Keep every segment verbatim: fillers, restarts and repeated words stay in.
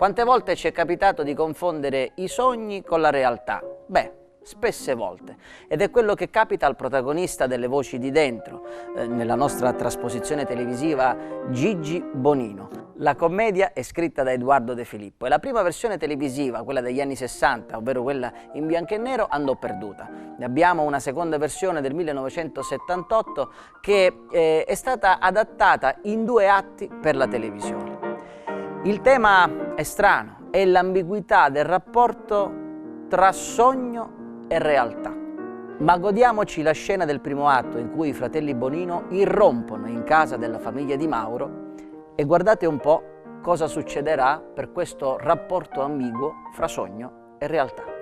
Quante volte ci è capitato di confondere i sogni con la realtà? Beh, spesse volte. Ed è quello che capita al protagonista delle Voci di Dentro, eh, nella nostra trasposizione televisiva Gigi Bonino. La commedia è scritta da Eduardo De Filippo e la prima versione televisiva, quella degli anni sessanta, ovvero quella in bianco e nero, andò perduta. Ne abbiamo una seconda versione del millenovecentosettantotto che, eh, è stata adattata in due atti per la televisione. Il tema è strano, è l'ambiguità del rapporto tra sogno e realtà. Ma godiamoci la scena del primo atto in cui i fratelli Bonino irrompono in casa della famiglia di Mauro e guardate un po' cosa succederà per questo rapporto ambiguo fra sogno e realtà.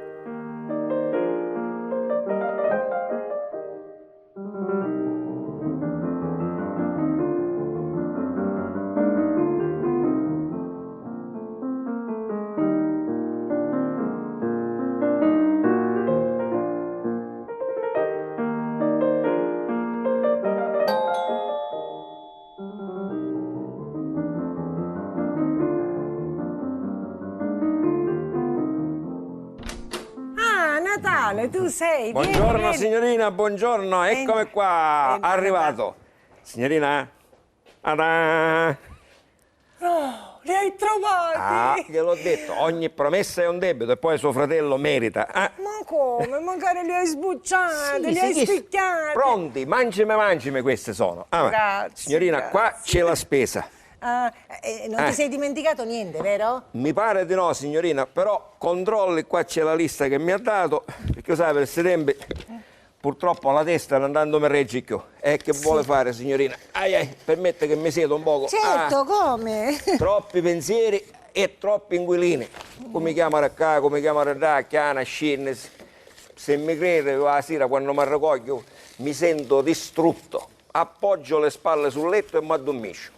Ah, Natale, tu sei. Buongiorno, vieni, vieni, signorina, buongiorno, eccomi qua, entra, arrivato. Signorina? Ada! Oh, li hai trovati! Ah, gliel'ho detto, ogni promessa è un debito e poi suo fratello merita. Ah. Ma come? Magari li hai sbucciati, sì, li hai spicchiati. Pronti, mancimi, mancimi, questi sono. Ah, ma, grazie, signorina, qua c'è la spesa. Ah, eh, non ti sei dimenticato niente, vero? Mi pare di no, signorina, però controlli, qua c'è la lista che mi ha dato, perché lo sai, per questi tempi purtroppo la testa non tanto mi regge più. E che vuole fare, signorina? Ai, ai, permette che mi siedo un poco. Certo, come? Troppi pensieri e troppi inquilini. Come chiamare a qua, come chiamare a là, chiana, scinni. Se mi crede, io la sera quando mi arrecoglio mi sento distrutto. Appoggio le spalle sul letto e m'addummiscio.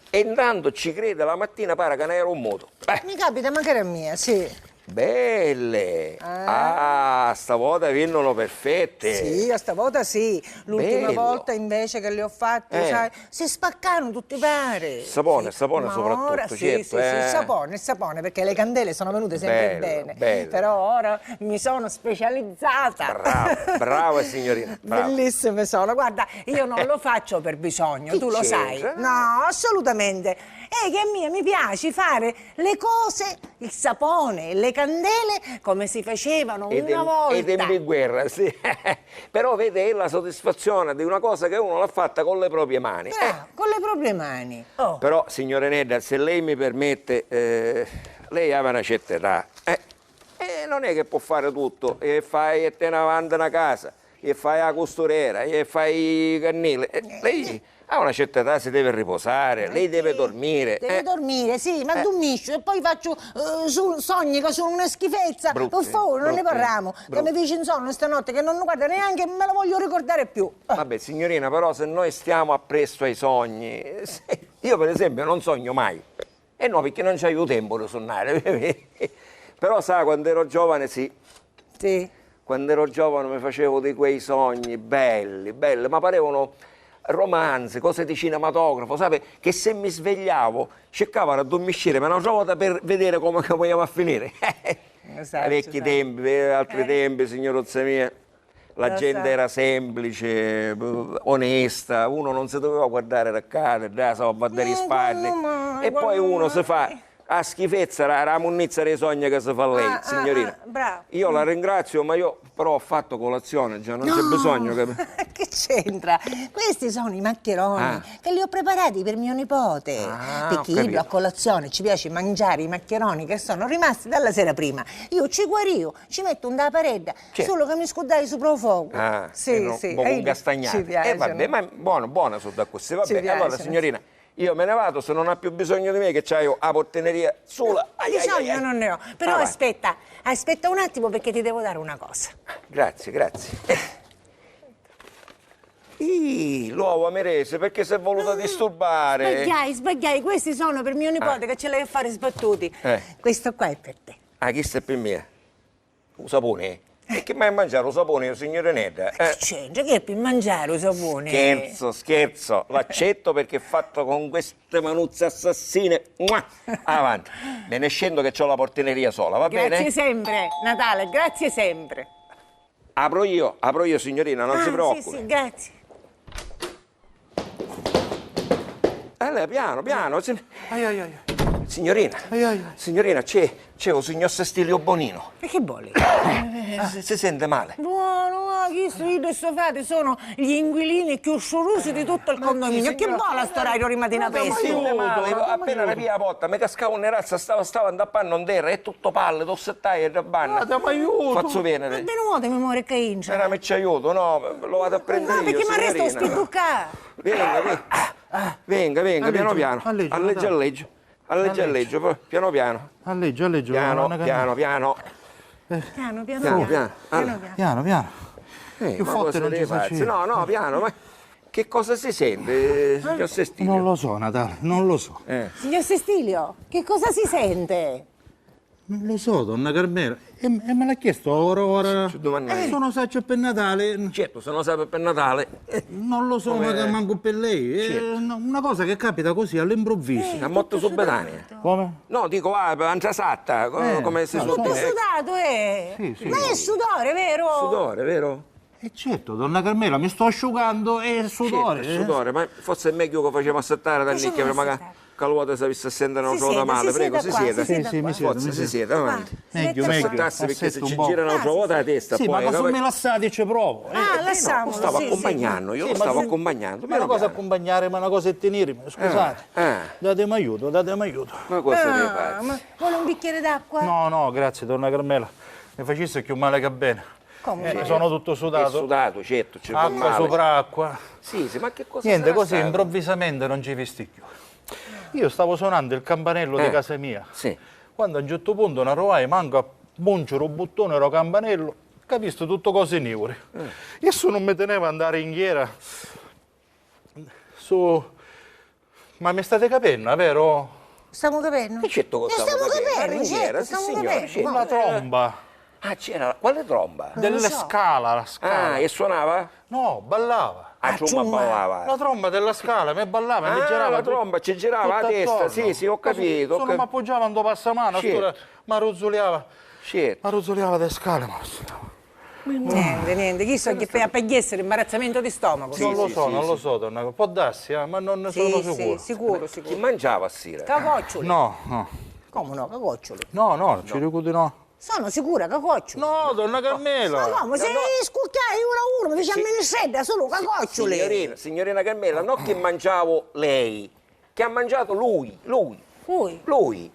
E intanto ci crede, la mattina pare che ne ero un moto. Eh. Mi capita magari a mia, sì. Belle! Ah, stavota vennono perfette! Sì, io stavota sì. L'ultima volta invece che le ho fatte, sai, si spaccano tutti i pari. Sapone, sapone soprattutto, certo, sì, sì, sapone, sapone, perché le candele sono venute sempre bene. Però ora mi sono specializzata. Brava, brava signorina, brava. Bellissime sono. Guarda, io non lo faccio per bisogno, tu lo sai. No, assolutamente. È che a mia mi piace fare le cose, il sapone, le candele, come si facevano una volta. Ed in guerra, sì. Però vede, è la soddisfazione di una cosa che uno l'ha fatta con le proprie mani. Bravo, con le proprie mani. Oh. Però, signora Nedda, se lei mi permette, eh, lei ha una certa età. Eh, e non è che può fare tutto, e fai e teni avanti una casa, e fai la costurera, e fai i cannili. E lei ha una certa età, si deve riposare, lei deve dormire. Deve dormire, sì, ma dormiscio e poi faccio, eh, su-, sogni che sono una schifezza. Brutti, per favore, non ne parliamo. Che mi dici insonno stanotte che non guarda neanche, me lo voglio ricordare più. Vabbè, signorina, però se noi stiamo appresso ai sogni, io per esempio non sogno mai. Eh no, perché non c'haiu tempo di sunnari. Però sa, quando ero giovane sì. Sì. Quando ero giovane mi facevo di quei sogni belli, belli, ma parevano romanzi, cose di cinematografo, sape? Che se mi svegliavo, cercavo di addormiscirmi un'altra volta per vedere come che vogliamo a finire. Vecchi tempi, eh, altri tempi, signoruzza mia. La gente era semplice, onesta, uno non si doveva guardare da qua, da là, stava a guardare i spaddi. E poi uno si fa a schifezza, la, la munnizza dei sogni che si fa lei, signorina. Io la ringrazio, ma io però ho fatto colazione, già non c'è bisogno che... Che c'entra? Questi sono i maccheroni che li ho preparati per mio nipote. Perché io a colazione ci piace mangiare i maccheroni che sono rimasti dalla sera prima. Io ci guario, ci metto nta paredda, sulu ca mi scurdai supra u focu. Ah, sì, sì, un pocu ncastagnati. E vabbè, ma buono, buono, sudda accussì. Vabbè, allora, signorina, io me ne vado, se non ha più bisogno di me, che c'haiu a portineria sula. Ai, ai, ai, ai. Bisogno non ne ho. Però aspetta, aspetta un attimo perché ti devo dare una cosa. Grazie, grazie. Ih, l'uova mi rese, perché s'è voluta disturbare? Sbagliai, sbagliai, questi sono per mio nipote che ce l'hai a fare sbattuti. Questo qua è per te. Ah, questo è per me? U sapuni? E chi m'haiu a manciari u sapuni, signurinedda? Eh. Chi c'entra? Chi è pi manciari u sapuni? Scherzo, scherzo. L'accetto perché è fatto con queste manuzze assassine. Mua! Avanti. Me ne scendo che c'ho la portineria sola, va bene? Grazie sempre, Natale, grazie sempre. Apro io, apro io, signorina, non si preoccupi. Ah, sì, sì, grazie. Eh, lei, piano, piano. Ai, ai, ai. Signorina, ai, ai, ai. Signorina, c'è, c'è un signor Sestilio Bonino. E che vuole? Eh, si, si sente male. Buono, ah, chi su, io e so frate sono gli inquilini più sciurusi di tutto il condominio. Che vuole a sto orario di mattina presto? Si sente male, appena rapì la porta, mi cascava una razza, stava, stava ndappanno in terra, è tutto pallido, ossettaio e banna. Guarda, ma aiuto! Fazzo venire. Ma di nuovo mi muore che intra. Era mi ci aiuto, no? Lo vado a prendere io, signorina. No, perché mi arresta un spitto qua. Venga, venga. Venga, venga, piano piano. Alleggio, alleggio, alleggio. Alleggio, alleggio, piano piano. Alleggio, alleggio. Piano, piano, piano. Piano, piano, piano. Piano, piano. Piano, piano. Eh, più forte non ci faccio. No, no, piano, ma che cosa si sente, signor Sestilio? Non lo so, Natale, non lo so. Eh. Signor Sestilio, che cosa si sente? Non lo so, donna Carmela. E, e me l'ha chiesto ora, ora. Ci domandai. Eh, se non saccio per Natale. Certo, se non sape per Natale. Non lo so, ma manco per lei. È una cosa che capita così all'improvviso. È morto subetanea. Come? No, dico, ah, antra satta, come si suol dire. Tutto sudato, eh. Sì, sì. Ma è sudore, vero? Sudore, vero? E certo, donna Carmela, mi sto asciugando, è sudore. Certo, è sudore, ma forse è meglio che lo facciamo assettare da Nicchia, prima che, che la vota si avesse a sentire una vota male. Prego, si sieda. Sì, sì, mi siedo, mi siedo. Forse si sieda, avanti. Meglio, meglio. Assettarsi perché se ci gira un'altra vota la testa, sì, ma cosa mi lassate, ci provo. Ah, lasciamolo, stavo accompagnando, io lo stavo accompagnando. Ma una cosa è accompagnare, ma una cosa è tenermi, scusate. Datemi aiuto, datemi aiuto. Ma cosa mi pazzi? Ma vuole un bicchiere d'acqua? No, no, grazie, donna Carmela. Mi facesse più male che bene. Come? Eh, sono tutto sudato. È sudato, certo, ci fa male. Acqua sopra acqua. Sì, sì, ma che cosa sarà stato? Niente, così improvvisamente non ci visti più. Io stavo suonando il campanello di casa mia. Sì. Quando a un certo punto non trovai manco a muncere un bottone del campanello, capisti, tutto cose nivore. E se non mi teneva andare in ghiera, su Ma mi state capennu, vero? Stamu capennu? E certo che stamu capennu. La ringhiera, sì, signore, certo. Una tromba. Ah, c'era, quale tromba? Della scala, la scala. Ah, e suonava? No, ballava. Ah, la tromba ballava. La tromba della scala, mi ballava, mi girava. Ah, la tromba ci girava a testa, sì, sì, ho capito, ho capito. Se non mi appoggiava ndo passamano, allora mi arruzuliava. Certo. Mi arruzuliava le scale, ma Niente, niente, chisto è per, per essere imbarazzamento di stomaco. Non lo so, non lo so, donna, può darsi, eh, ma non ne sono sicuro. Sì, sì, sicuro, sicuro. Chi mangiava a sera? Cacocciuli. No, no. Come no, cacocciuli? No, no, ci dico di no. Sono sicura, cacocciuli. No, donna Carmela. Ma come, se scucchiai uno a uno, mi dice amministredda, solo cacocciuli. Signorina, signorina Carmela, non che mangiavo lei, che ha mangiato lui, lui. Cui? Lui.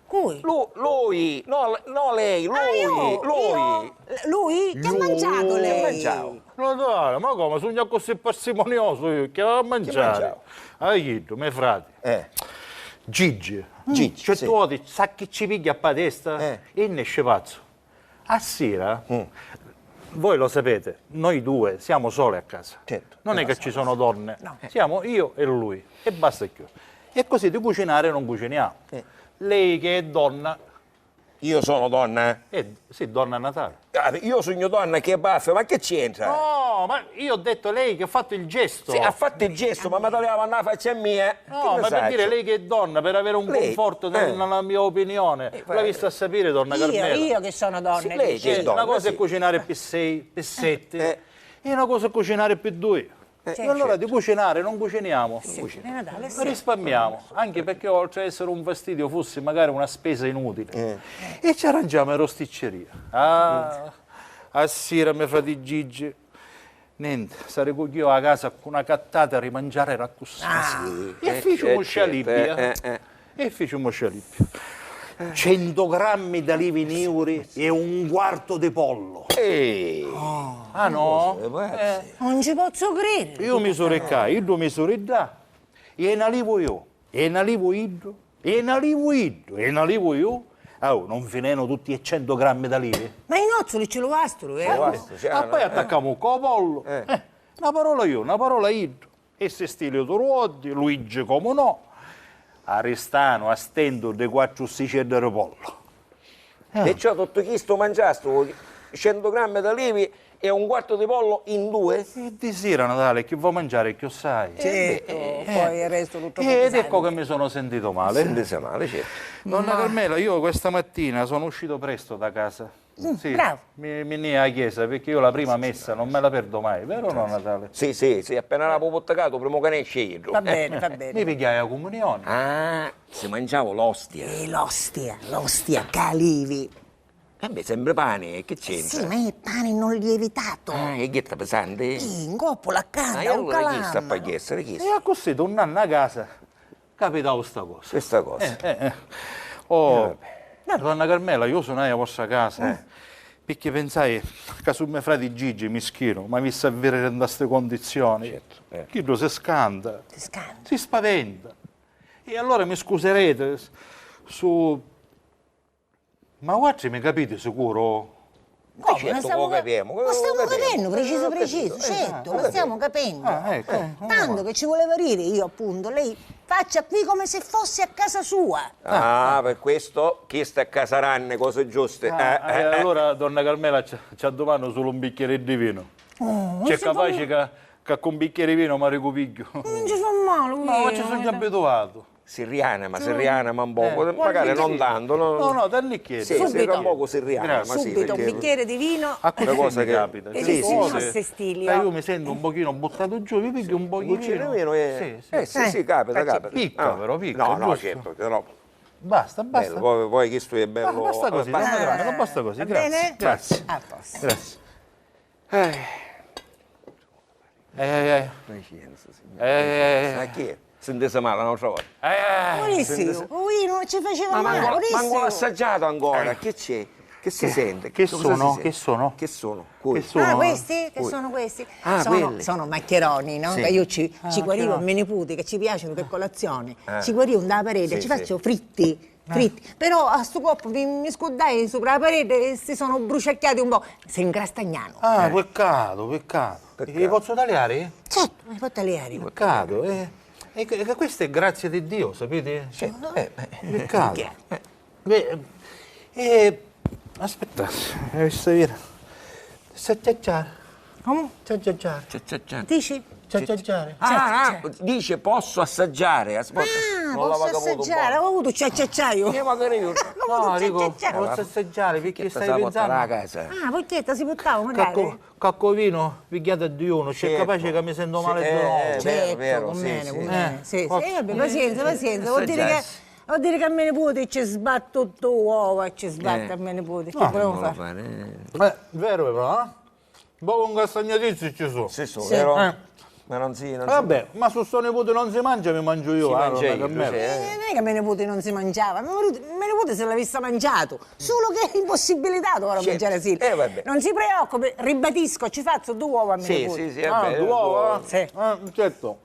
Cui? Lu-, lui, no, no lei, lui, lui. Lui? Che ha mangiato lei? Che ha mangiato? Natale, ma come, sugnu accussì parsimoniosu io, che ha mangiato? Chi mangiava? Ah, iddu, me frati. Eh. Gigi. Gigi, sì. Certi voti, sa chi ci pigghia ppa testa? Eh. E nesce pazzu. A sira, voi lo sapete, noi due siamo soli a casa. Certo. Non è che ci sono donne, siamo io e lui e basta più. E così di cucinare non cuciniamo. Lei che è donna. Io sono donna? Eh, sì, donna Natale. Ah, io sugnu donna, che baffe, ma che c'entra? No, ma io ho detto lei che ha fatto il gesto. Sì, ha fatto il gesto, ma mi tagliava la faccia mia. No, ma per dire, lei che è donna, per avere un conforto nella mia opinione, l'ha vista a sapere, donna Carmela? Io, io che sono donna, sì, lei che è donna, una cosa è cucinare per sei, per sette, e una cosa è cucinare per due. E allora di cucinare non cuciniamo. Risparmiamo, anche perché oltre a essere un fastidio, fosse magari una spesa inutile. E ci arrangiamo in rosticceria. Ah, a sera me frati Gigi Nenti, s'arricugghiu a casa cu na cattata di manciari d'accussì. Ah. E fici un scialibbia. E fici un scialibbia. Centu grammi d'alivi niuri e un quartu di pollu. Ah, no? Non ci pozzu criri. Iu mi suri ccà, iddu mi suri ddà. E n'alivu iu. E n'alivu iddu, e n'alivu iddu, e n'alivu iu, au, non finenu tutti e centu grammi d'alivi? Ma i nozzuli ci lu vasturu, eh? Ci lu vasturu, sì. Ah, poi attaccamu ccu u pollu. Eh, na parola iu, na parola iddu. E Sestilio tu lu oddi, Luigi comu no. Arristanu a stentu ddi quattru sticeddi di pollu. Eh. Perciò tuttu chistu mangiastu? centu grammi d'alivi e un quartu di pollo in due? E di sira, Natale, chi vo' manciari cchiù assai? Certu, eh, poi il resto tutto. Ed ecco che mi sono sentito male. Sentite male, certo. Donna Carmela, io questa mattina sono uscito presto da casa. Mm, sì, bravo. Mi, mi nni a chiesa, perché io la prima messa non me la perdo mai, vero, no, Natale? Sì, sì, sì, appena l'avevo buttaccato, prima che ne esce io. Va bene, va bene. Mi pigliai la comunione. Ah, si mangiava l'ostia. Eh, l'ostia, l'ostia, calivi. Eh beh, sempre pane, che c'entra? Sì, ma è pane non lievitato. Ah, è ghetta pesante? Sì, in coppola, accanto, ah, e allora chi sta a essere, chi sta? E così, tornando a casa, capitau sta cosa. Questa cosa. Eh, eh, eh. Oh, eh, donna Carmela, io sunai a vostra casa, eh, perché pensai ca su me frati Gigi, mischinu, m'avissi a vidiri nta sti condizioni. Certo, eh. Chiddu si scanta, si scanta, si spaventa. E allora mi scuserete s-, su Ma vuatri mi capiti sicuru? Comu? Certu ca u capiemu, u stamu capennu, precisu precisu, certu, u stamu capennu. Ah, eccu. Tantu ca ci vuleva diri, io appuntu, lei faccia qui come se fosse a casa sua. Ah, per questo, chista è casa ranni, cose giuste. Ah, eh, allora, donna Carmela, ci, ci addumannu sulu un bicchieri di vino. Oh, c'è capaci ca, ca cu un bicchieri di vino mi ricupigghiu. Non ci fa male. No, ci sono già abituato. Si rianima, si rianima un poco, eh, magari non tanto, no? No, no, tannicchiedda. Sì, sì, subito. Un poco si rianima, sì, subito, perché un bicchiere di vino. A una cosa che capita. Sì, sì, signor Sestilio. Eh, io mi sento un pochino buttato giù, mi piglio un pochino di vino. Sì, sì. Eh, sì, sì, capita, capita. Picca, però, picca, no, no, giusto? Certo, però. Basta, basta. Bello, poi, poi questo è bello. Basta così, basta, basta così, grazie. Grazie. A posto. Grazie. Eh. Eh, eh, eh. Pazienza, signore. Eh, eh, eh. Ma chi è? Sentite male un'altra volta. Eh, eh. Maurizio, ui, non ci faceva male, Maurizio. Ma manco, manco l'assaggiato ancora. Eh. Che c'è? Che si sente? Che sono? Che sono? Che sono? Cui? Che sono? Ah, questi? Che sono questi? Ah, sono, quelli. Sono maccheroni, no? Sì. Che io ci, ci guarivo a me niputi, che ci piacciono per colazione. Ah. Ci guarivo da la parete, sì, ci faccio fritti. Fritti. Però a stu colpu mi, mi scurdai supra la parete e si sono bruciacchiati un po'. Si incrastagnanu. Ah, peccato, peccato. Peccato. Li pozzu taliari? Certo, li può taliari. Peccato, eh. E que-, e questa è grazia di Dio, sapete? Certo, eh, eh. Peccato. Perché? Eh, eh, aspettate, eh, questa era. Sta chiacchiara. Comu? Ciaciaciari. Ciaciaciari. Dici? Ciaciaciari. Ah, ah, dice posso assaggiare. Ah, posso assaggiare. Ho avuto ciaciaciaio. Io magari io. No, dico, posso assaggiare perché stai pensando. Ah, perché si buttava magari. Cacco, cacco vino, pigghiate a digiunu, c'è capace che mi sento male il ginocchio. Certo, vero, vero, sì, sì. Sì, sì, vabbè, pazienza, pazienza, vuol dire che Vuol dire che a me niputi ci sbattu ddu uova, ci sbattu a me niputi, chi vulemu fari? Eh, veru però, eh? Un pocu incastagnatizzi ci su. Sì, su, veru? Eh. Ma non si, non si... Vabbè, ma su sto niputi non si mangia, mi mangio io, eh, non è che me... Eh, non è che me niputi non si mangiava, me niputi, me niputi si l'avissa mangiatu, sulu che è impossibilitatu ora mangiare sì. Eh, vabbè. Non si preoccupi, ribadisco, ci fazzu ddu uova a me niputi. Sì, sì, sì, vabbè. Ah, ddu uova? Sì. Eh, certo.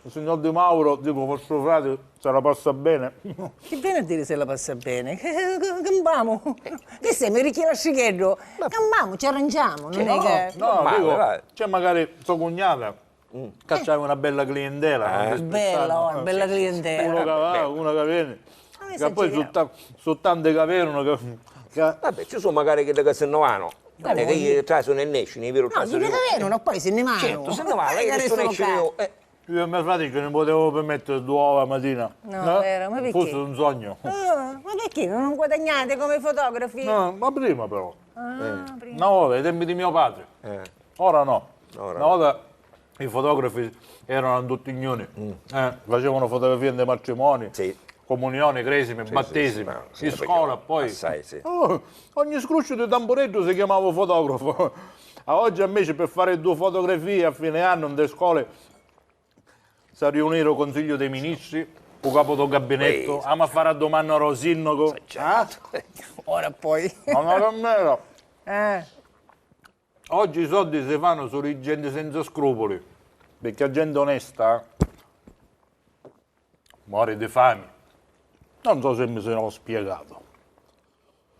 Il signor Di Mauro, dico, vostro frate, se la passa bene. Chi veni a diri se la passa bene? Campamu! Chi semu, ricchi lastricheddu? Campamu, ci arrangiamu, non è che... No, no, dico, c'è magari sua cugnata, cacciavi una bella clientela, non ti... Bella, una bella clientela. Uno che va, uno che viene. Che poi su ta-, su tanti che vengono che, che... Vabbè, ci sono magari quelli che se ne vanno. Non è che trasunu e nescinu, i viru trasunu. No, quelli che vengono poi se ne vanno. Certo, se ne vanno, io che sono io. Io e me frati ci non potevo permettere due uova a matina. No, vero, ma perché? Fosse un sogno. Ah, ma perché non guadagnate come fotografi? No, ma prima però. Ah, prima. Una volta, ai tempi di mio padre. Eh. Ora no. Ora no. Una volta i fotografi erano a tutti i gnuni. Eh, facevano fotografie nei matrimoni, comunioni, cresimi, battesimi, in scola poi. Assai, sì. Oh, ogni scrusciu di tambureddu si chiamava fotografo. A oggi invece per fare due fotografie a fine anno nelle scuole S'ha riunito u Consiglio dei Ministri, u capu do gabinettu, amu a fari a dumanna ro sinnacu. Eh? Ora poi. Ma non è vero. Eh. Oggi i soddi si fanno su di gente senza scrupoli, perché la gente onesta mori di fami. Non so se mi sono spiegato.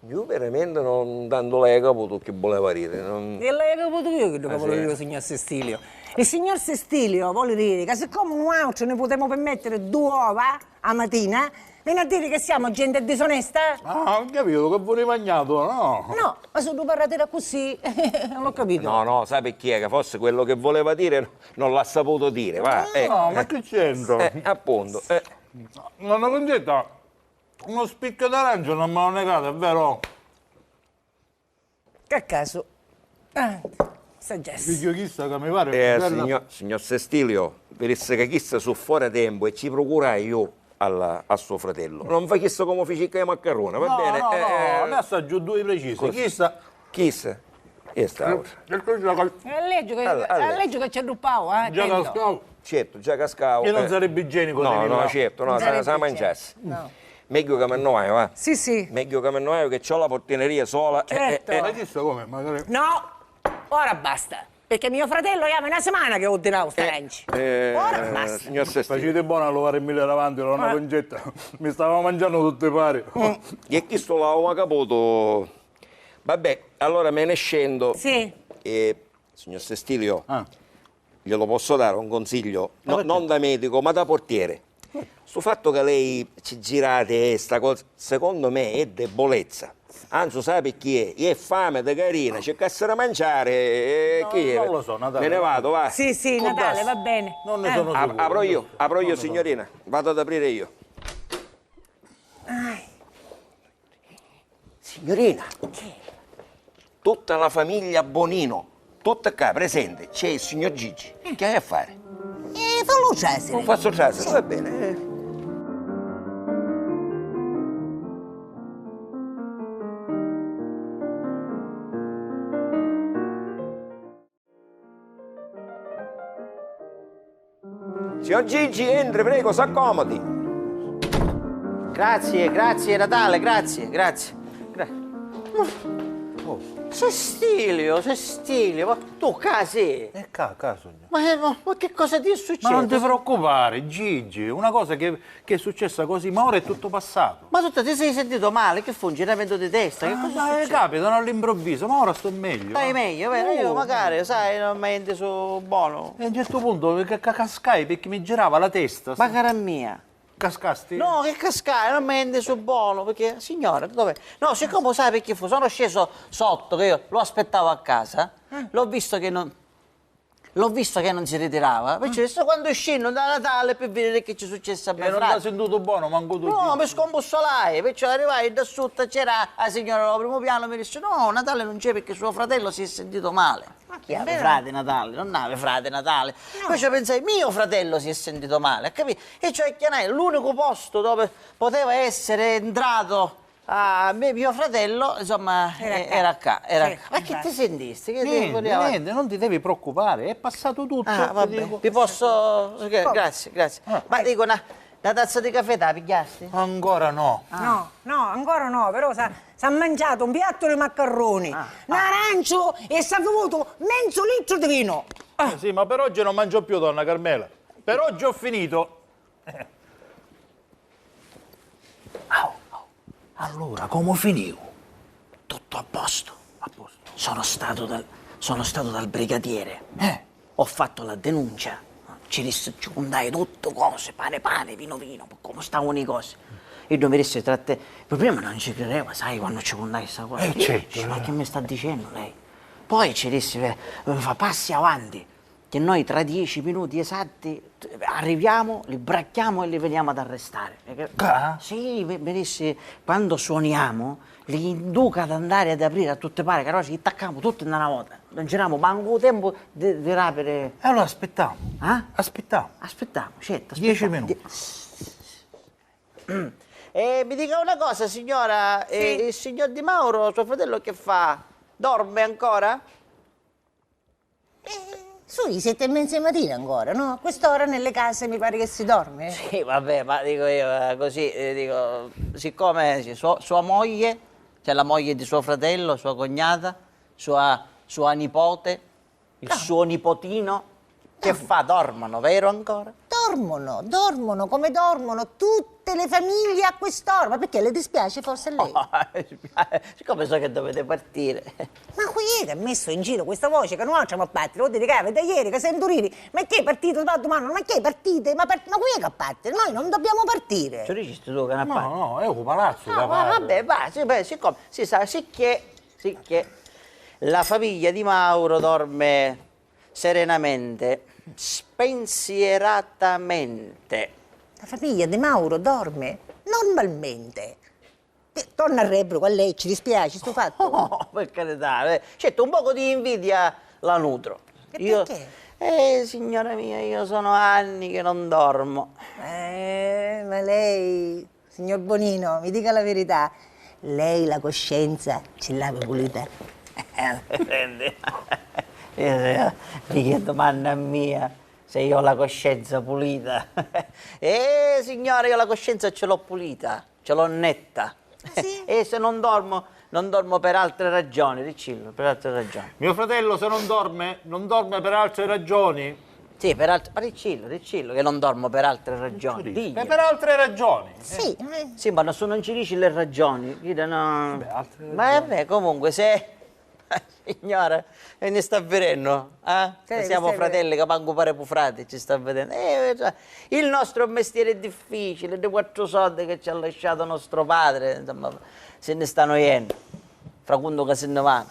Ju veramenti non tantu l'haiu caputu chi vuleva diri, non... E l'haiu caputu iu chiddu ca vuliu diri u signor Sestilio. Il signor Sestilio voli diri ca siccomu nuautri ni putemu permettiri dui ova a matina, Veni a diri che siamo gente disonesta? Ah, ho capito che voli magnà tu, no? No, ma si tu parrati d'accussì, non ho capito. No, no, sai perché? Che forse quello che voleva dire non l'ha saputo dire, va. Eh, no, ma che c'entra? Eh, appunto. Eh. Nonna Concetta, uno spicchio d'arancia non me lo negate, è vero? Che casu. Ah, saggessa. Figghiu chissa ca mi pari. Eh, signor, signor Sestilio, vi dissi ca chissa su fora tempu e ci procurai io al, a suo fratello. Non fa chissa come fici che maccarone, va bene? No, no, eh, no, eh, a me assaggiu due precisi. Chissa. Chissa? Chissa è autra. È legge che, allora, è legge che ci arruppau, eh. Già cascau. Certo, già cascau. E non sarebbe igienico. No, no, certo, no, sa mangiassi. No. Megghiu ca mi nni vaiu, va. Sì, sì. Megghiu ca mi nni vaiu, che c'ho la portineria sola. Certo. Ma chissa come? Magari. No, ora basta. Perché mio fratello è una settimana che ordinavo sta ranci. Ora basta. Signor Sestì. Facete buono a levare mille davanti, donna Concetta. Mi stava mangiando tutti pari. E chisto l'aveva caputo. Vabbè, allora me ne scendo. Sì. E Signor Sestilio, glielo posso dare un consiglio? No, non da medico, ma da portiere. Sto fatto che lei ci girate sta cosa, secondo me è debolezza. Anzi, sai perché? È fame di carina, cercassi da mangiare e chi è? Non lo so, Natale. Me ne vado, va. Sì, sì, Natale, va bene. Non ne sono sicuro. Apro io, apro io, signorina. Vado ad aprire io. Signorina, tutta la famiglia Bonino, tutta qua presente, c'è il signor Gigi. Che hai a fare? Eh, fallu trasiri. Lo faccio trasiri, va bene. Signor Gigi, entri, prego, s'accomodi. Grazie, grazie, Natale, grazie, grazie. Gra- Ma- oh, Sestilio, Sestilio, ma tu ca sì? E ca, ca sugnu. Ma, ma, ma che cosa ti è successo? Ma non ti preoccupare, Gigi, una cosa che che è successa così, ma ora è tutto passato. Ma tu ti sei sentito male? Che fu un giramento di testa? Che cosa è successo? Capita all'improvviso, ma ora sto meglio. Stai meglio, vero? Io magari, sai, non mi senti su buono. E a un certo punto ca- ca- cascai perché mi girava la testa. Ma cara mia. Cascasti? No, che cascai, non mi senti su buono, perché, signora, dov'è? No, siccome sai perché fu, sono sceso sotto, che io lo aspettavo a casa, l'ho visto che non L'ho visto che non si ritirava, perciò adesso quando scendo da Natale per vedere che ci successe a me frate. E non t'ha sentuto buono manco tu? No, mi scombussolai, perciò arrivai da sotto, c'era la signora al primo piano, mi disse: "No, Natale non c'è perché suo fratello si è sentito male." Ma chi havi frati Natale? Non havi frati Natale. Perciò pensai: "Mio fratello si è sentito male", capì? E cioè chianai l'unico posto dove poteva essere entrato Ah, me, mio fratello, insomma, era eh, qua. Era qua, era sì, qua. Ma che ti sentisti? Che ti Niente, voleva niente, non ti devi preoccupare, è passato tutto. Ah, vabbè, ti dico. Vi posso. Grazie, grazie. Ah. Ma dico, una, una tazza di caffè te la pigliasti? Ancora no. Ah. No, no, ancora no, però s'ha, s'ha mangiato un piatto di maccaroni, ah, un arancio e s'ha bevuto mezzo litro di vino. Ah. Eh, sì, ma per oggi non mangio più, donna Carmela. Per oggi ho finito. Au, au. Allura, comu finiu? Tuttu a postu. A postu. Sono stato dal, sono stato dal brigadiere. Eh. Ho fatto la denuncia. Ci dissi, ci cuntai tuttu cosi, pani pani, vinu vinu, pi comu stavanu i cosi. Iddu mi dissi, tra te, prima non ci crideva, sai, quando ci cuntai sta cosa. Eh, certo, ma che mi sta dicendo lei? Poi ci dissi, eh, mi fa, passi avanti. Che noi tra dieci minuti esatti arriviamo, li bracchiamo e li veniamo ad arrestare. Ca? Sì, mi, mi dissi, quando suoniamo, li induca ad andare ad aprire a tutte pare, che allora ci attaccamo tutti in una volta. Non ci diamo manco tempo di, di rapere. E allora aspettiamo. Eh? Aspettiamo. Aspettiamo, certo. Dieci minuti. E mi dica una cosa, signora, eh, il signor Di Mauro, suo fratello, che fa? Dorme ancora? Eh, su i sette e mezza di mattina ancora, no? A quest'ora nelle case mi pare che si dorme. Sì, vabbè, ma dico io, eh, così, eh, dico, siccome sì, sua, sua moglie, cioè la moglie di suo fratello, sua cognata, sua, sua nipote, il suo nipotino, Che fa? Dormono, vero ancora? Dormono, dormono come dormono tutte le famiglie a quest'ora. Ma perché, le dispiace forse a lei? Siccome so che dovete partire. Ma chi è che ha messo in giro questa voce che noi avemu a partiri? Vuol dire che avete ieri che sento riri. Ma chi è partito? Ma domani, ma chi è partite? Ma, part- ma chi è che parte? Noi non dobbiamo partire. Ci dicisti tu che non parte? No, no, è un palazzo. Ah, vabbè, va, sì, beh, siccome si sa, sicché, sicché la famiglia di Mauro dorme serenamente, spensieratamente. La famiglia di Mauro dorme normalmente. Ti- Torna arrebbru con lei, ci dispiace stu fattu? Oh, per carità, eh. Certo, un poco di invidia la nutro. E io, perché? Eh, signora mia, io sono anni che non dormo. Eh, ma lei, signor Bonino, mi dica la verità, lei la coscienza ce l'ave pulita? Senti, io, io, che domanda mia, se io ho la coscienza pulita? Eh, signora, io la coscienza ce l'ho pulita. Ce l'ho netta. Ah, sì? E se non dormo, non dormo per altre ragioni, diccillu, per altre ragioni. Mio fratello, se non dorme, non dorme per altre ragioni? Sì, per altre, ma diccillu, diccillu che non dormo per altre ragioni. Dici. Per, per altre ragioni. Sì, eh. Sì, ma non, non ci dici le ragioni. Io no... Beh, altre ragioni. Ma vabbè, comunque, se Signora, e ne sta virennu, eh? Sì, siamo fratelli che mancu pare pu frati ci sta vidennu. Eh, cioè, il nostro mestiere è difficile, di quattro soldi che ci ha lasciato nostro padre, insomma, se ne stanno iennu. Fra conto che se ne vanno.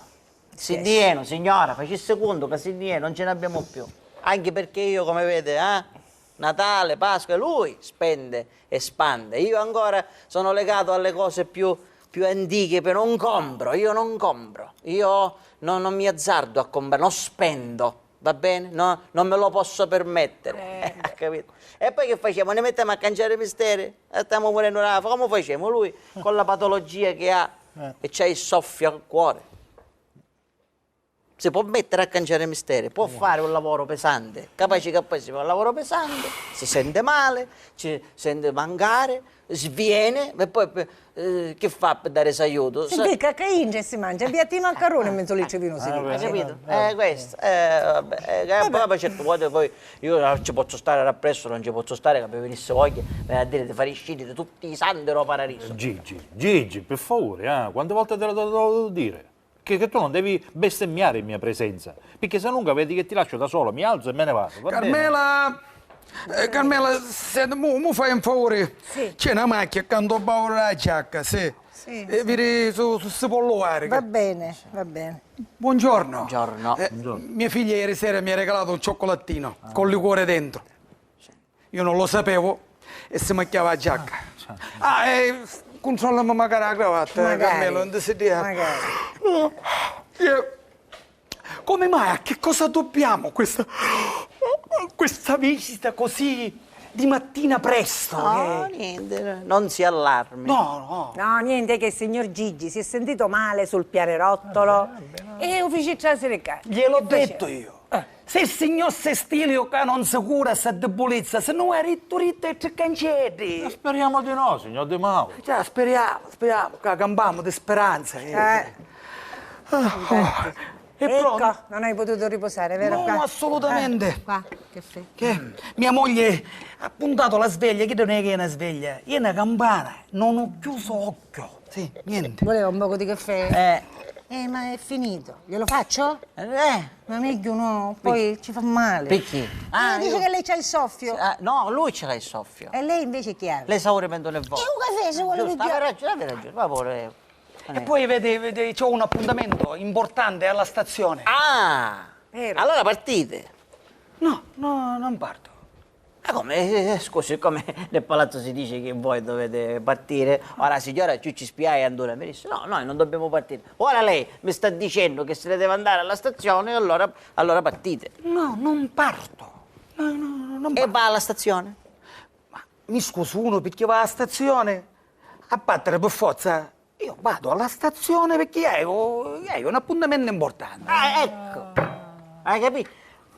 Si dienu, signora, facesse conto che si dienu, non ce n'abbiamo più. Anche perché io, come vede, eh? Natale, Pasqua, lui spende e spande. Io ancora sono legato alle cose più, più antiche, però non compro, io non compro. Io no- non mi azzardo a comprare, non spendo, va bene? No, non me lo posso permettere. Eh. Capito? E poi che facciamo? Ne mettiamo a cangiare misteri? E stiamo morendo là. Come facciamo? Lui con la patologia che ha e c'ha il soffio al cuore. Si può mettere a cangiare misteri, può fare un lavoro pesante, capace che poi si fa un lavoro pesante, si sente male, ci sente mancare, sviene, e poi eh, che fa per dare s'aiuto? Si becca che inge e si mangia, via ti maccaroni e mezzo litro di vino si beve. Hai capito? Eh, questo, eh, vabbè, eh, che poi, poi certe volte poi io non ci posso stare appresso, non ci posso stare che mi venisse voglia, mi a dire di fare scendere tutti i santi da paradiso. Gigi, Gigi, per favore, eh, quante volte te lo devo dire? Che, che tu non devi bestemmiare in mia presenza, perché se no vedi che ti lascio da solo, mi alzo e me ne vado, va bene? Carmela! Eh, Carmela, senti, mu, mu fai un favore? Sì. C'è una macchia accanto al baule della giacca, sì. Sì, e sì. Vedi se, se si può levare. Va bene, va bene. Buongiorno. Buongiorno. Eh, buongiorno. Mia figlia ieri sera mi ha regalato un cioccolatino con liquore dentro. Io non lo sapevo e si macchiava la giacca. Ah, eh, controllami magari la cravatta, eh, magari. Carmelo, non ti si dire. Magari. Eh, come mai? A che cosa dobbiamo questa, questa visita così di mattina presto? No, niente, non si allarmi. No, no. No, niente, è che il signor Gigi si è sentito male sul pianerottolo e lo fece trasire qua. Gliel'ho detto io. Eh. Se il signor Sestilio ca non si cura sta debolezza, si no è rittu rittu e tri canceddi. Eh, speriamo di no, signor De Mauro. Già, speriamo, speriamo, ca campamo di speranza, eh. Eh. Ah, oh. È pronto? Ecco, non hai potuto riposare, vero? No, assolutamente. Eh, qua, che fai? Che? Mia moglie ha puntato la sveglia, che non è che è una sveglia, è una campana, non ho chiuso occhio. Sì, niente. Voleva un poco di caffè? Eh. Eh, ma è finito. Glielo faccio? Eh. Ma meglio no, poi ci fa male. Perché? Ah, dice che lei c'ha il soffio. Ah, no, lui ce l'ha il soffio. E lei invece chi ha? L'esaurimento nervoso. E un caffè se vuole pigliare. Giusto, avete ragione, avete ragione, va pure. E poi vedi, vedi, c'ho un appuntamento importante alla stazione. Ah! Vero. Allora partite. No, no, non parto. Ma come? Eh, eh, scusi, siccome nel palazzo si dice che voi dovete partire, ora la signora ci, ci spiaia e allora mi disse: "No, noi non dobbiamo partire." Ora lei mi sta dicendo che se ne deve andare alla stazione, allora, allora partite. No, non parto. No, no, no, non parto. E va alla stazione? Ma mi scusi, uno perché va alla stazione a battere per forza? Io vado alla stazione perché io, io ho un appuntamento importante. Ah, ecco. Hai capito?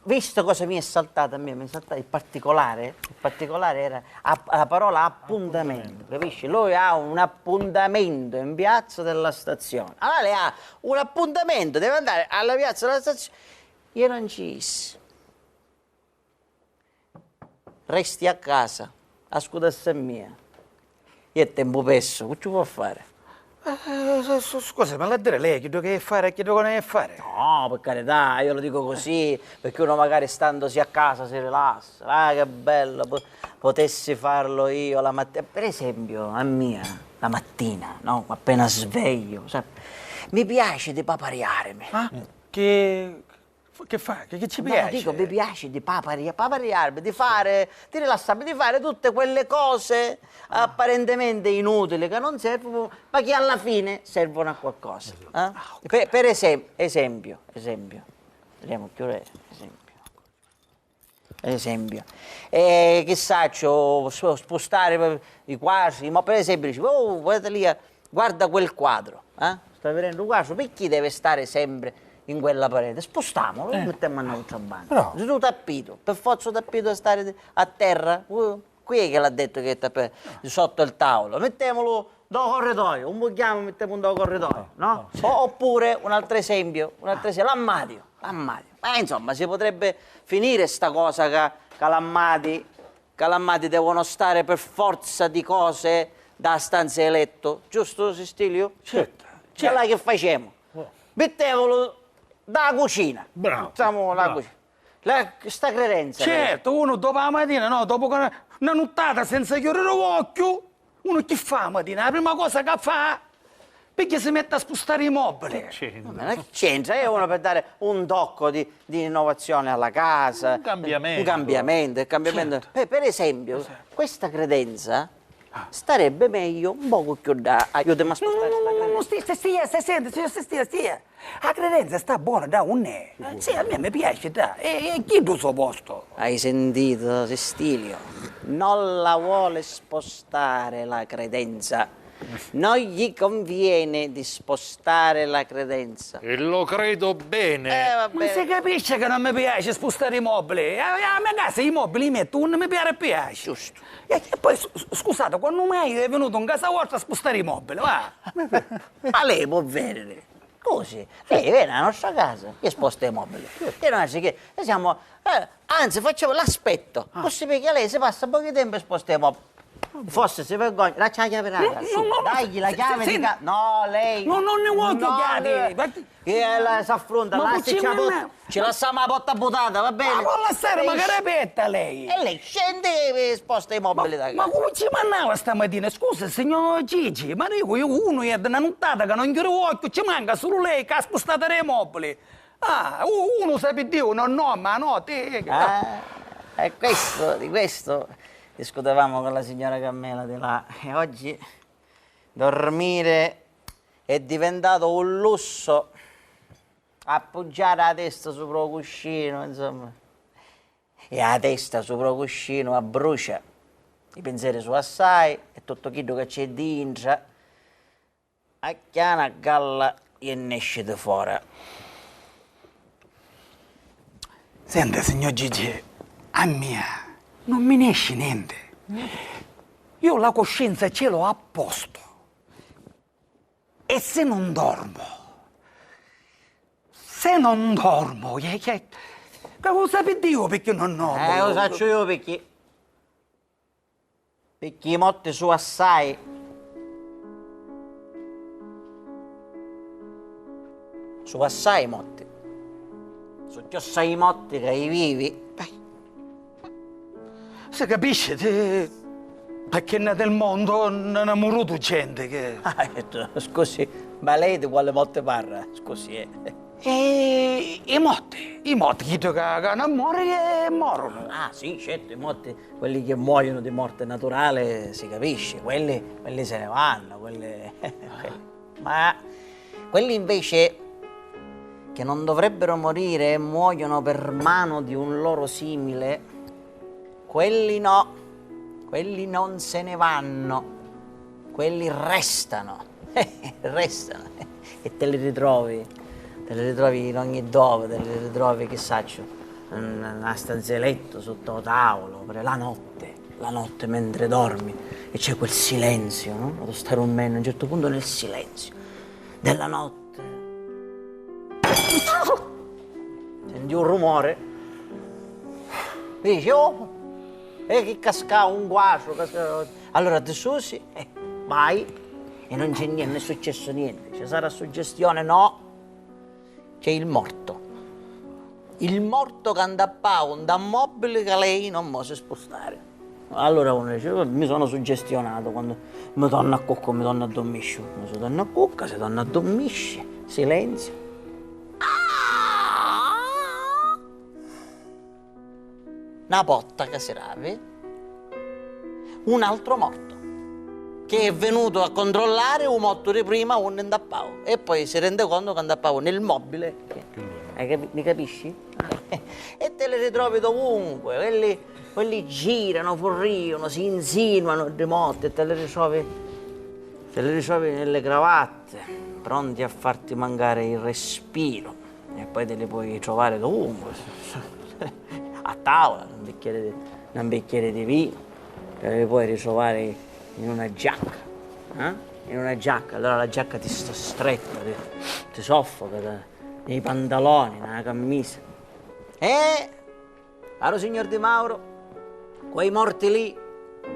Visto cosa mi è saltato a me? Mi è saltato il particolare. Il particolare era a- la parola appuntamento, capisci? Lui ha un appuntamento in piazza della stazione. Allora lei ha un appuntamento, deve andare alla piazza della stazione. Io non ci issi. resti a casa, a scudassa mia. Iè tempu persu, cu ci vo' a fari? Eh, s-, s-, scusi, ma l'ha a diri lei chiddu chi è fari e chiddu chi non è fari? No, per carità, io lo dico così, perché uno magari standosi a casa si rilassa. Ah, che bello, po-, potessi farlo io la mattina. Per esempio, a mia, la mattina, no? Appena sveglio, sa-, mi piace di papariarmi. Ah, che Che fa? Che, che ci piace? No, dico, mi piace di papari-, papariarmi, di fare, di rilassarmi, di fare tutte quelle cose apparentemente inutili, che non servono, ma che alla fine servono a qualcosa, eh? Ah, ok. Pe-, per esem-, esempio, esempio, vediamo più re-, esempio. Esempio. E chi saccio, sp-, spustare i quadri, ma per esempio dici, "Oh, guarda lì, eh, guarda quel quadro, eh? Stai vedendo un quadro, perché deve stare sempre in quella parete? Spostiamolo, lo mettiamo a un'altra banda." Bravo. Su tappeto, per forza il tappeto deve stare a terra? Uh, chi è che l'ha detto che il tappeto sotto il tavolo? Mettiamolo dal corridoio, un buchiamo e mettiamo un dal corridoio, no? O-, oppure un altro esempio, un altro esempio, l'armadio, l'armadio. Ma insomma, si potrebbe finire sta cosa ca, ca l'armadi, ca l'armadi devono stare per forza di cose da stanza di letto, giusto, Sestilio? Certo, certo. E allora che facciamo? Mettiamolo da cucina. Bravo, bravo. Mettiamo la cucina. La, sta credenza, per esempio. Certo, uno dopo la mattina, no, dopo una, una nuttata senza chiudere l'occhio, uno chi fa a matina? La prima cosa che fa? Perché si mette a spostare i mobili. Che c'entra? Ma che c'entra? È uno per dare un tocco di, di innovazione alla casa. Un cambiamento. Un cambiamento, il cambiamento. Certo. Per, per esempio, questa credenza starebbe meglio un poco più da, aiutami a spostare sta credenza. No, no, no, no, stia, stia, stia, stia, stia, stia, stia. A credenza sta bona, dà, unn'è? Eh, sì, a mia mi piaci, dà. E, e chiddu so posto. Hai sentito, Sestilio? Non la vuole spostare la credenza. Non gli conviene di spostare la credenza. E lo credo bene. Eh, va bene. Ma si capisce che non mi piace spostare i mobili. A, a mia casa i mobili li metto unni mi pare e piace. Giusto. E, e poi, s-, s-, scusate, quannu mai è venuto in casa vostra a spostare i mobili, va? Ma lei può vedere. Così, lei veni a nostra casa, io sposto i mobili. E noi anziché, noi siamo, eh, anzi, facciamo l'aspetto. Ah. Così perché lei si passa un po' di tempo e sposta i mobili. Forse si vergogna, dacci la chiave della casa. No, no, no, no. Dagli la chiave di casa. No, lei. No, non ne voglio chiave. Io la, s'affronta, ma lascia. Ci lasciamo la porta buttata, va bene? Ma può lasciare magari aperta lei. E lei scende e sposta i mobili da casa. Ma, ma come ci mandava stamattina? Scusa, signor Gigi, ma dico io, uno è da una nuttata che non chiude occhio, ci manca solo lei che ha spostato i mobili. Ah, u-, uno sa pi Diu, no, no, ma no, ti. Ah, è questo, di questo discutevamo con la signora Carmela di là. E oggi dormire è diventato un lusso. Appuggiare la testa supra u cuscinu, insomma. E la testa supra u cuscinu abbrucia. I pinseri su assai e tuttu chiddu ca c'è dintra acchiana a galla e nesci di fora. Senta, signor Gigi, a mia non mi nesci nenti. Io la coscienza ce l'ho a posto. E se non dormo? Se non dormo, che, che, che lo sapi Dio perché non dormo? Eh, lo saccio io perché. Perché i motti su assai. Su assai i motti. Su cchiù assai i motti che i vivi. Dai. Si capisci, ti, perché nel mondo non ha muruto gente che... Ah, scusi, ma lei di quale motti parla? Scusi, eh. E i motti, i motti, chiddi ca, ca non mori e morunu. Ah, sì, certo, i motti, quelli che muoiono di morte naturale, si capisce, quelli, quelli se ne vanno, quelli, ma quelli invece che non dovrebbero morire e muoiono per mano di un loro simile, quelli no, quelli non se ne vanno, quelli restano, restano e te li ritrovi, te li ritrovi in ogni dove, te li ritrovi, chi sacciu, in una stanza di letto, sotto al tavolo, per la notte, la notte mentre dormi e c'è quel silenzio, no? Quando stai dormendo, a un certo punto nel silenzio della notte senti un rumore, dici, "Oh, E chi cascau un quatru, cascau. Allura ti susi, eh, vai, e non c'è niente, non è succiesso niente. Ci sarà suggestione? No. C'è il morto. Il morto ca ntappau nta mobili ca lei non vosi spustari. Allura uno dice: "Mi sono suggestionato, quando mi torna a cucca, mi torna a dormisci." Uno si torna a cucca, si torna a dormisci, silenzio. Na porta ca si rapi, un altro morto che è venuto a controllare u mortu di prima unni ntappau e poi si rende conto ca ntappau nel mobile. Hai capi-, mi capisci? E te li ritrovi dovunque, quelli, quelli girano, furriano, si insinuano di morti e te li ritrovi, te li ritrovi nelle cravatte, pronti a farti mancare il respiro. E poi te li puoi trovare dovunque, a tavola, un bicchiere di, un bicchiere di vino, te li puoi ritrovare in una giacca, eh? In una giacca, allora la giacca ti sta stretta, ti, ti soffoca, te-, nei pantaloni, nella cammisa. Eh! Caro signor Di Mauro, quei morti lì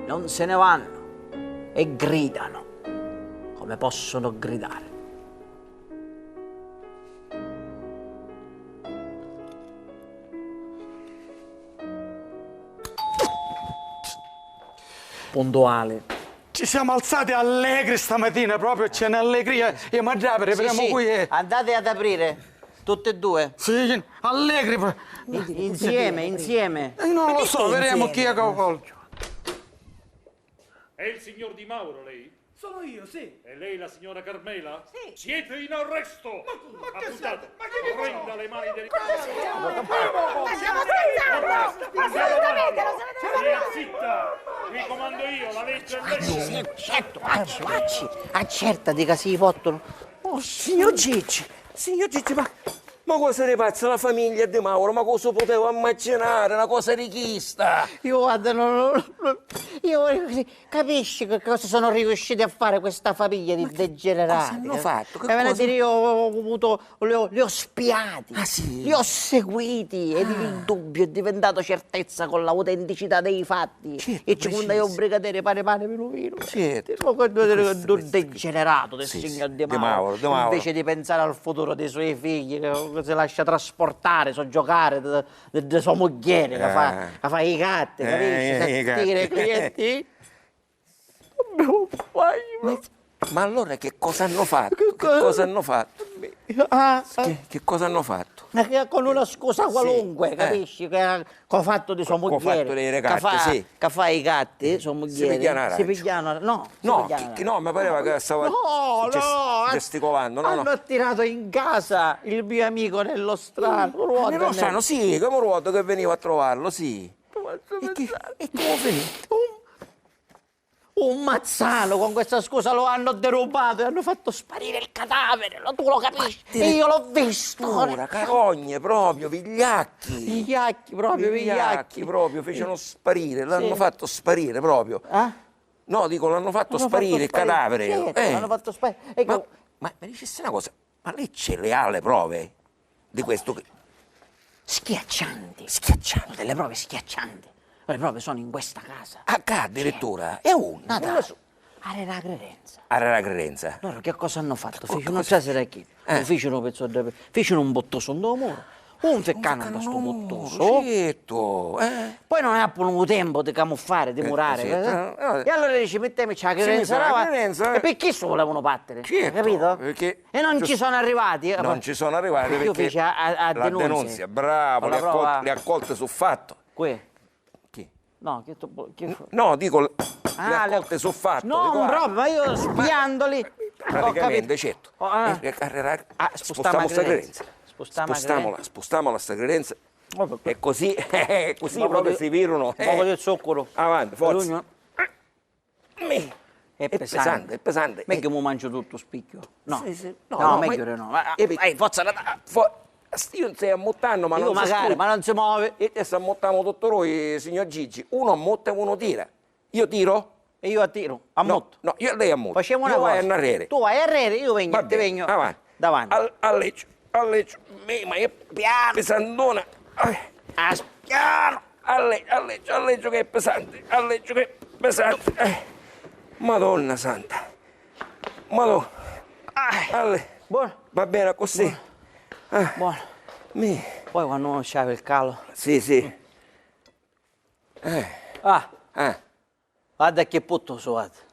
non se ne vanno e gridano come possono gridare. Puntuali. Ci siamo alzati allegri stamatina, proprio c'è un'allegria. Io, ma già, sì, vedremo sì, qui è. Andate ad aprire, tutte e due. Sì, allegri. Insieme, insieme. Eh, non lo so, vedremo chi è che ho colto. È il signor Di Mauro, lei? Sono io, sì. E lei la signora Carmela? Sì. Siete in arresto! Ma, ma che siete? Ma che dici? Prenda le mani del... Ma che siete? Ma che siete? Assolutamente, non se ne... Stia zitta! Qui comando io, la legge è legge! Senti, senti, acci-, acci-, accertati ca si fottono. Oh, signor Gigi, signor Gigi, ma Ma cosa di pazza, la famiglia di Mauro, ma cosa puteva immaginari na cosa di chista? Io, guarda, non, non, non, io, capisci che cosa sono riusciti a fare questa famiglia di degenerati? Ma che cosa hanno fatto? Che cosa? Mi viene a dire, io ho avuto, li ho, li ho spiati, ah, sì? Li ho seguiti, ed il dubbio è diventato certezza con l'autenticità dei fatti. Certo, e ci contai u brigadere pari pari vinu vinu. Certo. Ma quantu è un degenerato del signor Di Mauro, invece di pensare al futuro dei suoi figli, che, che si lascia trasportare, soggiogare da, da, da sua mugghieri, che fa, che fa i gatti, capisci? S'attira i clienti. Ma, ma allora che cosa hanno fatto? Che cosa hanno fatto? Ah, che, che cosa hanno fatto? Ma che con una scusa qualunque, capisci? Che ha, che ho fatto di sua mugghieri, ho fatto dei recatti, sì. Che fa i gatti, sua mugghieri, si pigghiano, no, no, mi pareva che stava gesticolando, no, no. Hanno attirato in casa il mio amico nello strano, nello strano, sì, come un ruoto che veniva a trovarlo, sì. E che, e come finì? Un Un mazzanu, con questa scusa lo hanno derubato e hanno fatto sparire il cadavere, lo, tu lo capisci? E io l'ho visto. Addirittura, carogne, proprio, vigliacchi. Vigliacchi, proprio, vigliacchi. Vigliacchi, proprio, fecero sparire, l'hanno fatto sparire, proprio. Eh? No, dico, l'hanno fatto sparire il cadavere. Certo, l'hanno fatto sparire. Ma, ma mi dicessi una cosa, ma lei ce le ha le prove di questo che... Schiaccianti. Schiaccianti. Ho delle prove schiaccianti. Le prove sono in questa casa. Ah, ccà addirittura? E unni? Non lo so. Arrè dâ credenza. Arrè dâ credenza. Loro che cosa hanno fatto? Ficinu trasiri a chi? Ficinu un pezzu di, ficinu un buttusu ntô muru. Un ficcanu nta stu buttusu. Certo, eh. Poi non appunu u tempu di camuffari, di murari. E allora dici, mittemici a credenza davanti. E pi chissu vulevunu battiri, capito? E non ci sono arrivati. Non ci sono arrivati perché io feci a, a, a la denunzia. Bravo, li accolti su fatto. Chi? No, che tu, che... No, dico, li accolti su fatto. Non proprio, ma io spiandoli. Praticamente, certo. Spustamu sta credenza. Spustamola, spustamola sta credenza. E così, così proprio si virunu. Un poco di zucchero. Avanti, forza. È pesante, è pesante. Megghiu mu mangio tuttu spicchio. No. Sì, sì. No, no, megghiu di no. Ehi, forza, io non stai ammuttannu, ma non si... Io magari, ma non si movi. E adesso ammuttamu tutti noi, signor Gigi. Uno ammutta e uno tira. Io tiro? E io attiru. Ammuttu. No, io, lei ammutta. Facemu una cosa. Io vaiu arreri. Tu vai arreri, io vegnu, ti vegnu davanti. Al-, alleggiu, alleggiu. Ma è pesantona. Ah, piano. Alleggiu, alleggiu, alleggiu che è pesante, alleggiu che è pesante. Eh. Madonna santa. Madonna. Ah. Alle-, buono. Va bene accussì? Buono. Ah. Buono. Mi. Poi quando uno c'ha il calo. Sì, sì. Eh. Ah. Eh. Guarda che puttusu, guarda.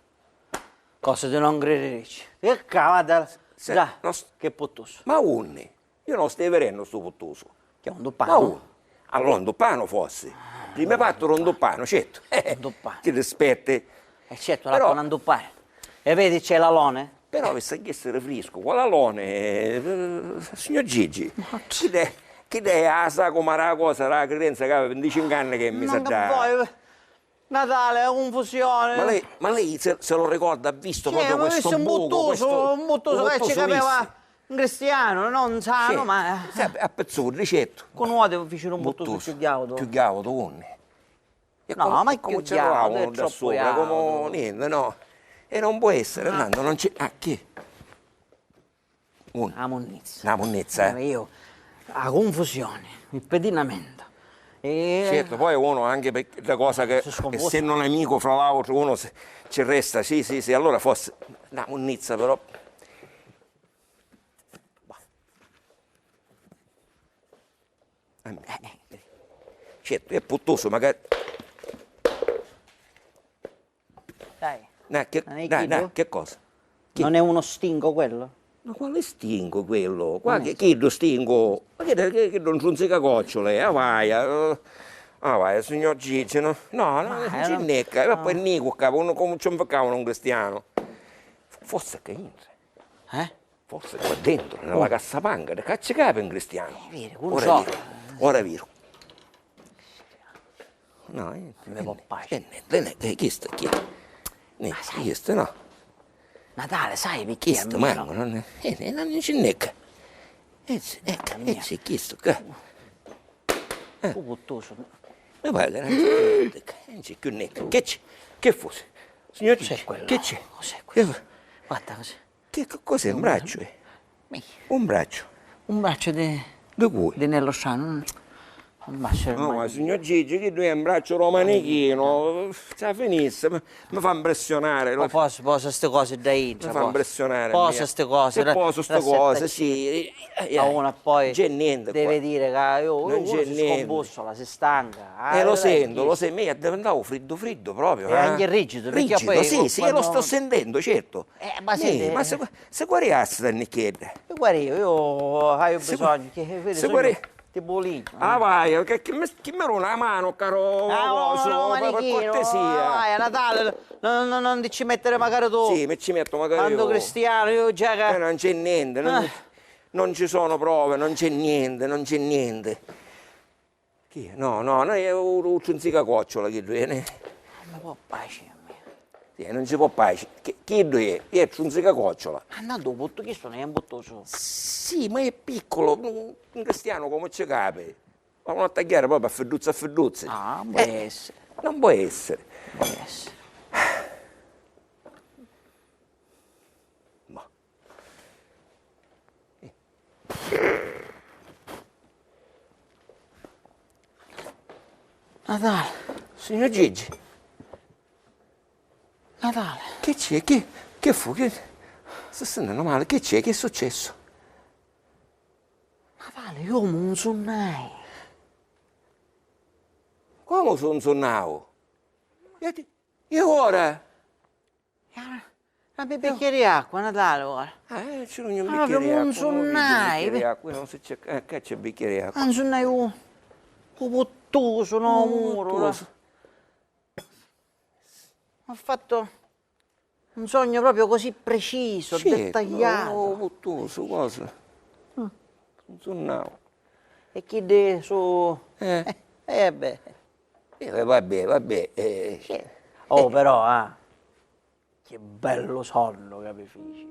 Cosa di non crederici. Che ca-, guarda, già, che puttusu. Ma unni? Io non lo stai vedendo sto puttusu. Che è un duppano? Ma unni? Allora un duppano forse. Prima fatto un duppano, certo. Un duppano. Ti rispetti. E certo, l'acqua non duppare. E vedi c'è l'alone? Però mi sta chiesto refrisco, qual alone? Eh, signor Gigi, chi de, chi de, ah, sa come era la cosa, la credenza che aveva venticinque anni che mi sa da. Natale, è confusione. Ma lei, ma lei se, se lo ricorda, ha visto proprio questo buco, questo, un buttuso che ci capeva un cristiano, non sano, ma. Sì, a pezzurri, certo. Con uovo fece un buttuso più chiauto. Più chiauto, unni? No, ma è come c'era uno da sopra, come niente, no? E non può essere, tanto non c'è. Ah, chi? Una munnizza. Una munnizza, eh? Io, la confusione, il pedinamento. E certo, poi uno anche per la cosa che, essendo un amico fra l'altro, uno se, ci resta, sì, sì, sì, allora forse una munnizza però. Eh, eh, certo, è puttuso, magari. Dai. No, che, non è dai, chiddu? No, che cosa? Chi? Non è uno stinco quello? Ma quale stinco quello? Qua che, chiddu stinco? Ma che, che, che non frunzica cocciole, ah, vai, eh, ah, vai, signor Gigi, no? No, no, non c'è nicca, e poi nico qua, uno come ci inficcavano un cristiano? Forse che entra. Eh? Forse qua dentro, nella cassapanca, di caccia capi in cristiano. È vero, ora viro, ora viro. No, eh, non mi può piacere. Niente, niente, eh, questo chi è? Niente, questo no. Natale, sai perché? Questo manco, non è, eh, non ci nicca. Eh, sì, ecco, eh, sì, questo qua. Eh. Tu puttuso. Mi pare che non c'è più nicca, non c'è più nicca. Che c'è? Che fu? Signor Gigi, che c'è? Cos'è questo? Guarda così. Che, che cos'è? Un braccio è? Un braccio. Un braccio di. Di cui? Di Nello Strano. Un braccio. No, ma signor Gigi, chi è un braccio romanichino? Sta finisse, mi, mi fa impressionare. Posa, posa ste cose da intra. Mi fa impressionare. Posa ste cose. Che poso ste cose, sì. A uno poi deve dire che io, non c'è niente. Si scombussola, si stanca. Eh, lo sento, lo sento, ma è diventato friddo, friddo proprio. È anche rigido, perché rigido, poi sì, sì, lo sto sentendo, certo. Eh, ma sì, ma se, se guariassi da nicchiedda. Io guario, io ho bisogno che vedi, se guari- ti buligno. Ah, vai, che, che mi, che mi dona una mano, caro coso, per cortesia. Vai, a Natale, non, non, non ti ci mettere magari tu. Sì, mi ci metto magari io. Quando cristiano, io già che. Eh, non c'è niente, non, non ci sono prove, non c'è niente, non c'è niente. Chi è? No, no, no, è u, u trunzicacocciola chiddu, eh, ne. Non mi può piacere a me. Sì, non ci può piacere. Chi, chiddu è, è trunzicacocciola. Ma no, dopo tutto questo non è un bottoso. Sì, ma è piccolo, un, un cristiano come ci capi? Ma uno a tagliare proprio a fidduzzi a fidduzzi. Ah, non può essere. Non può essere. Non può essere. Ma. Natale. Signor Gigi. Natale. Che c'è? Che, che fu? Che, sto sentendo male. Che c'è? Che è successo? Natale, io mi sunnai. Come si sunnau? Io ti, io ora? Dammi un bicchiere d'acqua, Natale, ora. Ah, eh, ci vognu un bicchiere d'acqua. Allora, un sunnai. Bicchiere d'acqua, non si c'è, eh, che c'è bicchiere d'acqua? Un sunnai u, u puttusu, no, u muru. Ho fatto un sogno proprio così preciso, dettagliato. Sì, u puttusu, cosa? Un sunnau. E chi de su. Eh. Eh, beh. Eh, vabbè, vabbè. Oh, però, ah. Che bellu sonnu ca mi fici!